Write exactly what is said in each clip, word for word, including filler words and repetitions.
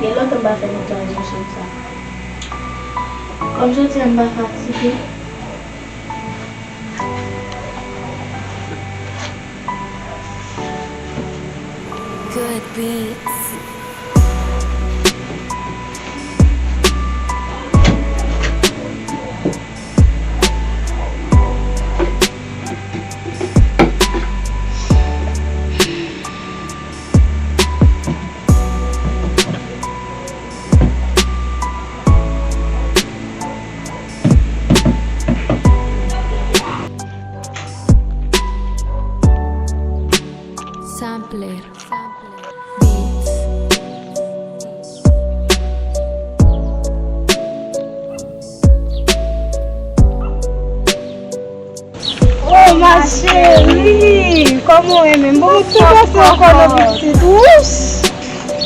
Gen lontan m pa fè netwayaj machin sa. Kòm jodi a m pa fatige. Good beats. Sampler. Beats. Oh, ma chérie, kòman w ye menm? Bon, ou tou pase ankò nan pitit. Wouch!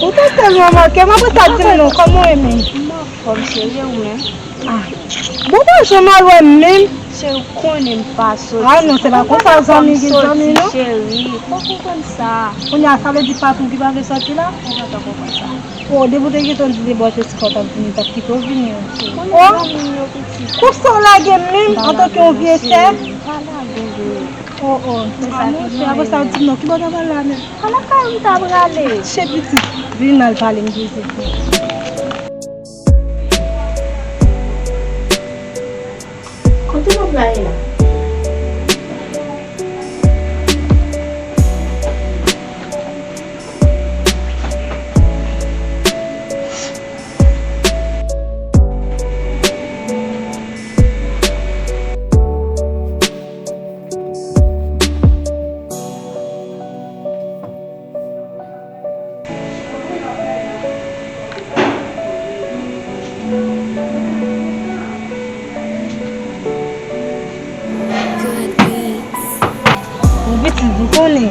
Ou te tèlman manke m, apre sa, di m non, kòman w ye menm? M anfòm, cheri, e ou menm? Ah. Bon, pa janm al wè m menm. Cheri, ou konnen m pa soti. Ah non, se pa konsa zanmi gen zanmi, non. Cheri, fò w konprann sa. Kounye a, sa vle di patron ki pa vle sòti la? Ou gentan konprann sa. Oh, depi w te gentan di debòche si fò w t ap vini, m t ap kite w vini, wi. Konnen zanmi m yo pitit. Konsa w lage m menm, antanke yon vye sè? M pa lage w, bebe. Oh, oh. Ah, monchè, apre sa, di m non, ki bò w ta pral la menm? A lakay ou m ta prale. Che pitit, vin al pale m de zepon. Kote w ap prale la? Bon, pitit, ou konnen,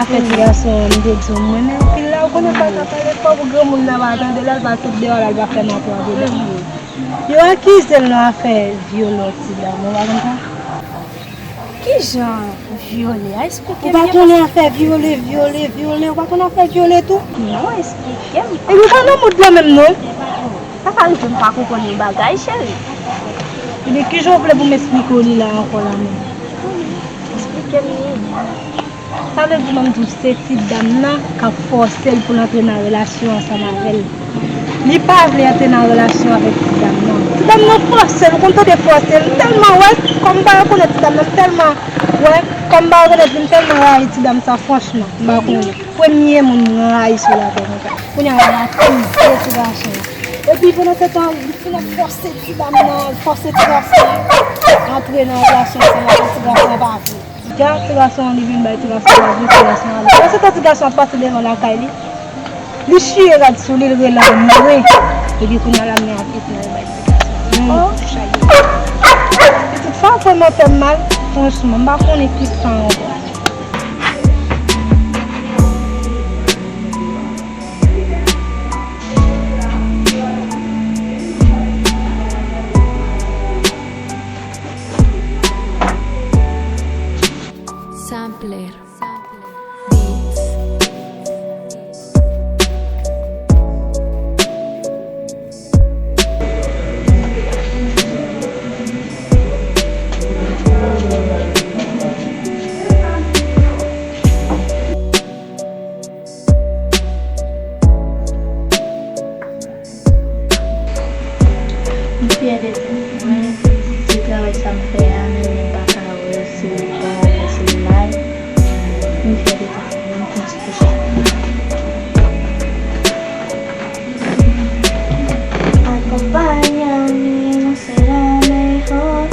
afè ti gason an, m te di w, m renmen anpil la, ou konnen sa k ap pale fò pou granmoun nan pa tande, lè l pa sot deyò la, l pa fè m atò avè l. Yo akize l nan afè vyole yon ti dam, ou pa konn sa? Kijan vyole a? Esplike m. Ou pa konnen afè vyole, vyole, vyole? Ou pa konnen afè vyole tou? Non, esplike m. Epi ou pa nan mood la menm non. Sa ka rive m pa konprann yon bagay, cheri. Ebyen, kijan w vle pou m esplike w li la ankò la menm? Esplike m li. Sa vle di, ban m di w, se ti dam nan k ap fòse l pou l antre nan relasyon ansanm avè l. Li pa vle antre nan relasyon avèk ti dam nan. Ti dam nan fòse l, ou konn tande fòse l. M tèlman wè, kòm m pa rekonèt ti dam nan, m tèlman wè, kòm m pa rekonèt li, m tèlman rayi ti dam sa, franchman, m pa konnen. Premye moun m rayi sou latè konsa. Kounye a, l ap akize ti gason an. Epi pandan se tan, li fin ap fòse ti dam nan, fòse ti gason an antre nan relasyon ansanm avè l, ti gason an pa vle. Ti gason an, li vin bay ti gason an, ti gason an ale. Pandan se tan, ti gason an ap pase devan lakay li. Li chire rad sou li, l rele anmwe. Epi kounye a la, men ap eseye bay ti gason an yon chay. Pitit, sa vrèman fè m mal. Franchman, m pa konnen ki sa ankò. Sampler. Beats. M fyè de tèt mwen, se travay sa m fè a, men m pa ka reyisi, m pa ka reyisi mal. M fyè de tèt mwen, m kontinye fè sa. Acompáñame, no será mejor.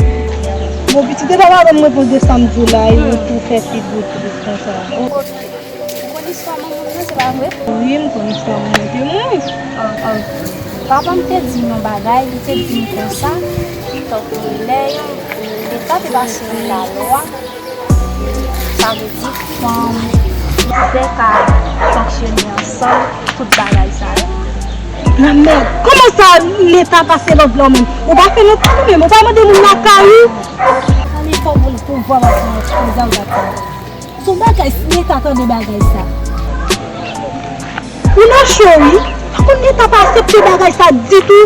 Bon, pitit, e pa pa ban m repons de sa m di w la, e ou tou fè figi w tris konsa. Ou konn istwa manman m nan, se pa vre? Wi, m konn istwa manman te mouri. Papa m te di m yon bagay, li te di m konsa, tankou lè yon, Leta te pase yon lalwa, sa vle di fanm, lè ka fonksyone ansanm, tout bagay sa yo. Lanmèd! Kòman sa Leta pase lòd la ou menm? Ou pa fè nou tout ou menm, ou pa mande moun lakay ou? Ann fè pou, pou vwa pase yon koze a ou t ap fè. Son bagay, Leta tande bagay sa. Ou nan cho wi. Moun gentan pa aksepte bagay sa ditou.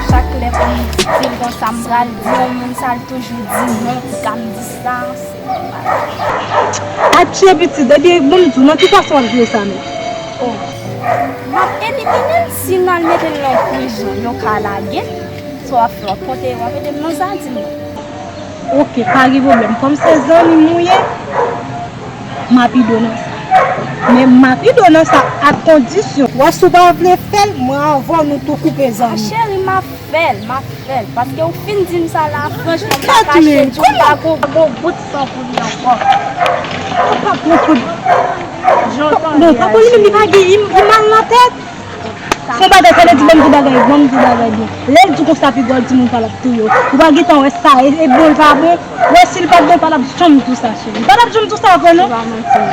Chak lè pou m di l konsa, m pral di yon moun sa, l toujou di non, ki ka m di sa, se pa bagay. Atchè pitit, ebyen, bon, m di w, nan ki fason w ap jwe sa menm? Oh. M ap elimine l, si n al mete l nan prizon, yo ka lage l. Sa w ap fè, w ap konte, w ap mete m nan zadin nan. Oke, pa gen pwoblèm. Kòm se zanmi m ou ye, m ap ede w nan sa. Men m ap ede w nan sa ak kondisyon. Wè si w pa vle fè l, mwen avè w nou tou koupe zanmi. Cheri, m ap fè l, m ap fè l. Paske ou fin di m sa la, franchman, m pa kache di w m pa gon, gon gout san pou li ankò. Ou pa gon gout. Jan w tande a, cheri. Li pa gen, li, li mal nan tèt. Fè bagay, sa vle di ban m di bagay, ban m di bagay byen. Lè l di konsa, piga w di moun pa l ap touye w. Ou pa gentan wè sa, e, e bon l pa bon. Wè si l pa t bon, pa t ap janm di w sa, cheri. Pa t ap janm di w sa vre, non. Se pa manti, non.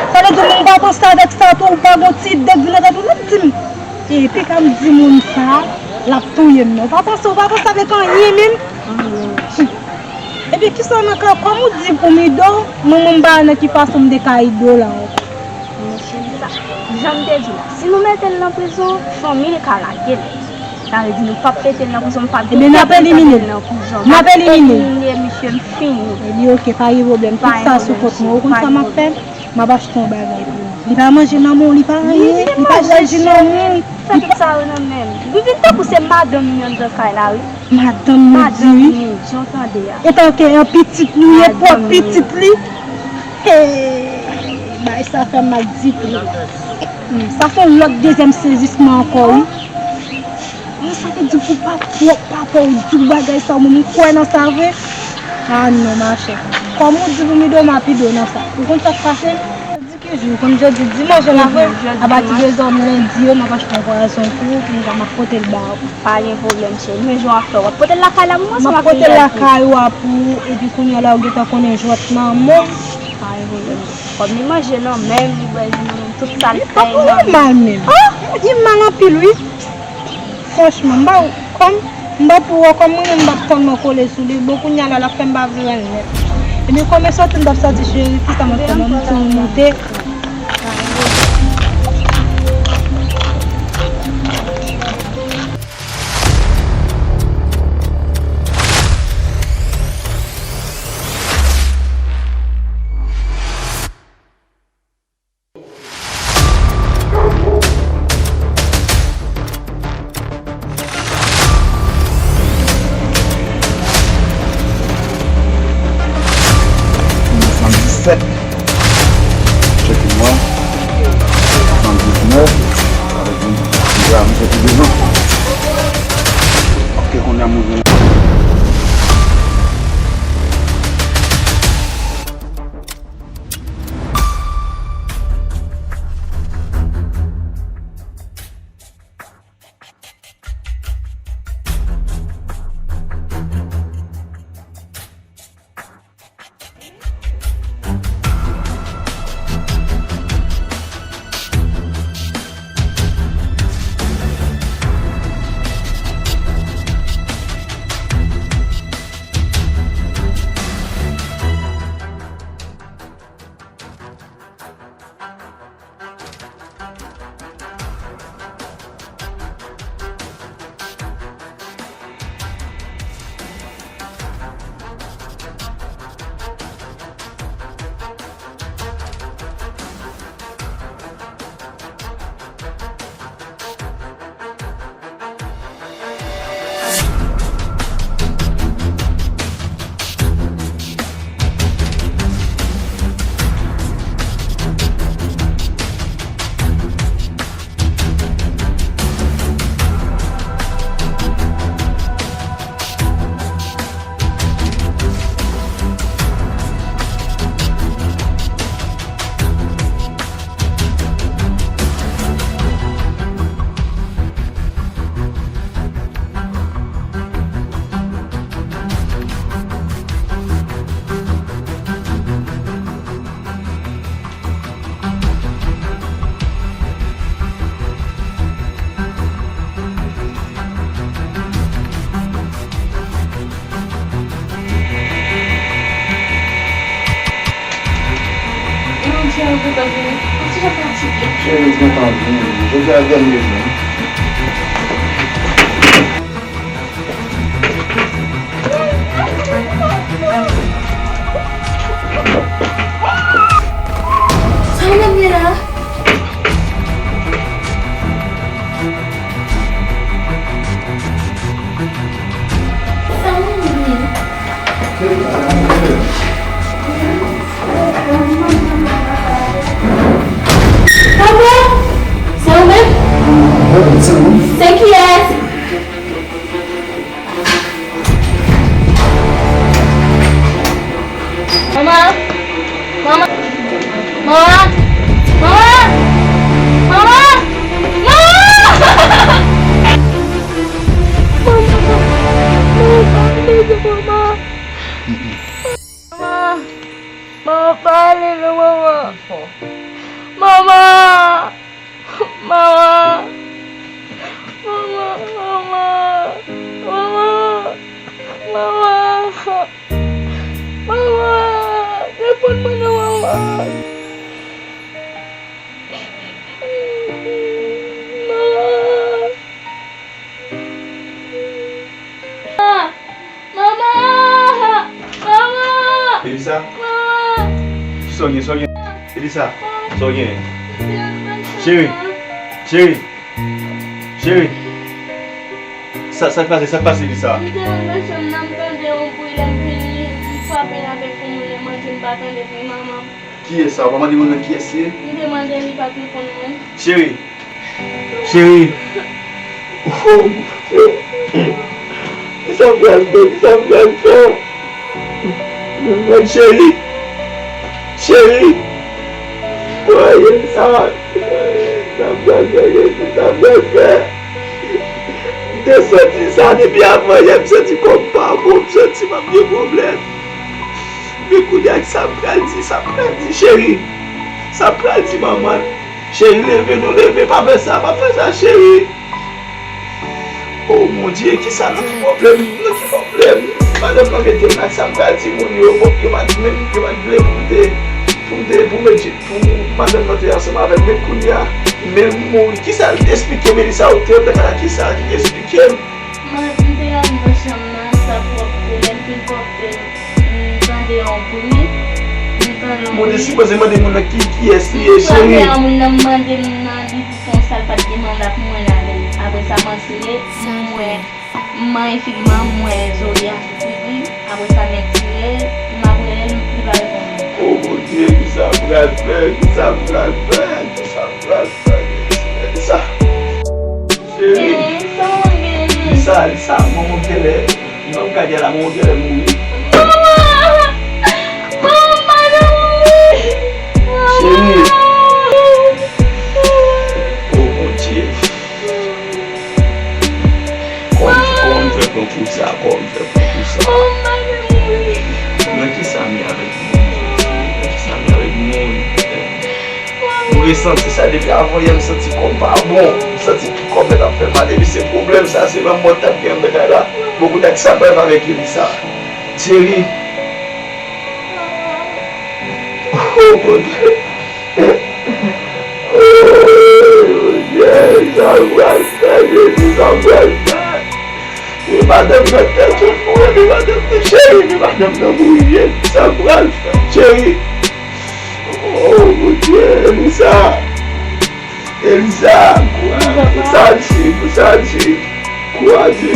Sa vle di moun pa panse avèk sa tou, ou pa gon ti ide k vin nan tèt ou, menm di m. E, piga m di moun sa, l ap touye m, non. Ou pa panse, ou pa panse avèk anyen, menm. Ebyen, kisa w nan ka, kòm ou di pou m ede w, mwen menm m pa wè nan ki fason m te ka ede w la ankò. Men cheri, sa, jan m te di w la, si nou mete l nan prizon, fanmi l ka lage l. Sa vle di nou p ap mete l nan prizon, m p ap gentan mete l nan prizon. N ap elimine l. N ap elimine l. M ap elimine misye, m fini. Ebyen, oke, pa gen pwoblèm. Tout sa sou kont mwen. Ou konn sa m ap fè? M ap achte yon bagay pou li. Li pa manje nan men w, li pa anyen. Li pa bwè ji nan men w. Fè tout sa yo nan men m. Li vin tankou se madanm li anndan kay la, wi. Madanm li di wi. Madanm li, jan w tande a. Etanke yon pitit li ye, pwòp pitit li. Hey, bagay sa fè m mal ditou. Hmm, sa se yon lòt dezyèm sezisman ankò, wi. Mwen sa te di pou pa pwòp papa w di w bagay sa, mwen m kwè nan sa vre. Ah non, machè. Kòm ou di pou m ede w, m ap ede w nan sa. Ou konn sa k pase? Ki jou? Konn jodi dimanch la vre. Apati de zòn lendi yo, m ap achte yon pwazon pou ou, kounye a m ap pote l ba ou. Pa gen pwoblèm, cheri. Men jan w ap fè, w ap pote l lakay la pou mwen, m ap pote l lakay ou a pou ou, epi kounye a la, ou gentan konnen jwèt nan men w. Pa gen pwoblèm. Kòm li manje nan men m, li bwè ji nan men m, tout sa l fè nan men m. Li pa pou mal menm. Ah! Li mal anpil, wi. Franchman, m pa, kòm, m pa pou wè, kòm mwen menm m p ap tèlman kole sou li, bon, kounye a la, l ap fè m pa vle wè l nèt. Ebyen, kòm e sòti m t ap sòti, cheri, kisa m ap fè, ban m ti yon moute. Swasanndisèt. Tcheke mwen. Swasanndisnèf. Avèk yon ti gra, m soti devan. Ok, kounye a m ouvri. Cheri, gentan vini. Jodi a vènde jou. Sa w ap gen la? Sa w ap gen? Papa! Se ou menm? Se kiyès? Manman! Manman! Manman! Manman! Manman! Manman! Manman! Manman! Manman! Manman, pa ale non, manman. Manman! Manman! Manman, manman, manman, manman, manman, reponn mwen non, manman. Manman! Manman! Manman! Elisa? Manman! Sa w gen, sa w gen? Elisa, sa w gen? Cheri! Cheri! Cheri! Sa, sa k pase, sa k pase, Elisa? M te rantre nan chanm nan, m tande yon bri, lè m vini, m frape l avèk yon moun, lè m antre, m pa tande bri, manman. Kiyès sa? Ou pa mande moun nan kiyès li ye? M te mande, li pa t reponn mwen. Cheri! Cheri! Oh, mon Dieu! Kisa m pral fè? Kisa m pral fè? Cheri! Cheri! Woy, sa, sa m pral fè, Jezi, sa m pral fè? M te santi sa depi avan yè, m santi kò m pa bon, m santi m ap gen pwoblèm. Men kounye a, sa m pral di, sa m pral di, cheri? Sa m pral di manman? Cheri, leve non, leve, pa fè sa, pa fè sa, cheri. Oh, mon Dieu, kisa, nan ki pwoblèm, nan ki pwoblèm madanm nan mete m la, sa m pral di moun yo, bon, yo pa t menm, yo pa t vle pou m te, pou m te, pou m te, pou madanm nan te ansanm avè m, men kounye a, men m mouri, kisa l te eksplike m, Elisa, ou te, kisa l te eksplike m? Mwen, m te rantre nan chanm nan, m t ap pwòpte, lè m fin pwòpte, m tande yon bri, m tande yon bri. Bon, ou te sipoze mande moun nan ki, kiyès li ye, cheri. M frape a moun nan, m mande moun nan, li di se yon sa l pa t gen manda pou mwen avè l. Apre sa, m antre, m wè, m mare figi m, m wè zo li a sou figi. Apre sa, m etire l, m ap rele l, li pa reponn mwen. Oh, Bondye, kisa m pral fè? Kisa m pral fè? Kisa m pral fè? Kisa? Cheri. Lisa, Lisa, manman w genlè, manman w genlè mouri. Manman! Manman, pa nan mouri! Cheri. Oh, Bondye. Kòman, kòman m fè pran kou sa? Kòman m fè pran kou sa? Nan kisa m ye avèk moun? Nan kisa m ye avèk moun? M resanti sa depi avan yè, m santi kò m pa bon. M santi kò m mèt ap fè m mal. Epi se pwoblèm sa, se lanmò t ap gen anndan kay la. Bon, kounye a, kisa m pral fè avèk Elisa? Cheri. Oh, Bondye. Oh, Bondye, sa m pral fè, Jezi, sa m pral fè? Men madanm nan tèt ou mouri, men madanm nan cheri, men madanm nan mouri, Jezi, sa m pral fè, cheri? Oh, Bondye, Elisa. Elisa, kouraje, kouraje, kouraje.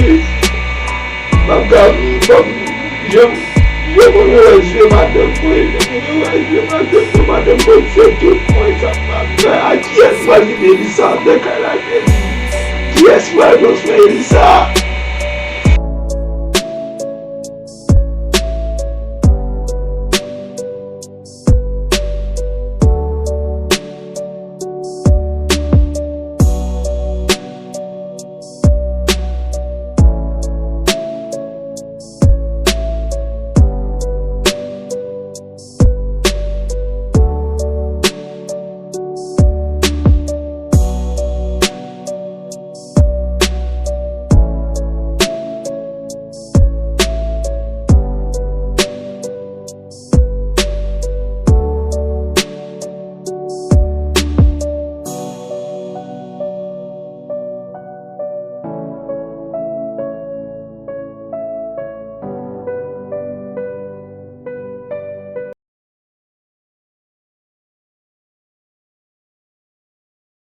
M ap gade, m ap, jan, jan mwen wè zye madanm mwen, jan mwen wè zye madanm mwen, madanm mwen se tout mwen, sa m ap fè a? Kiyès mwen ki Elisa anndan kay la, Jezi? Kiyès mwen pran swen Elisa?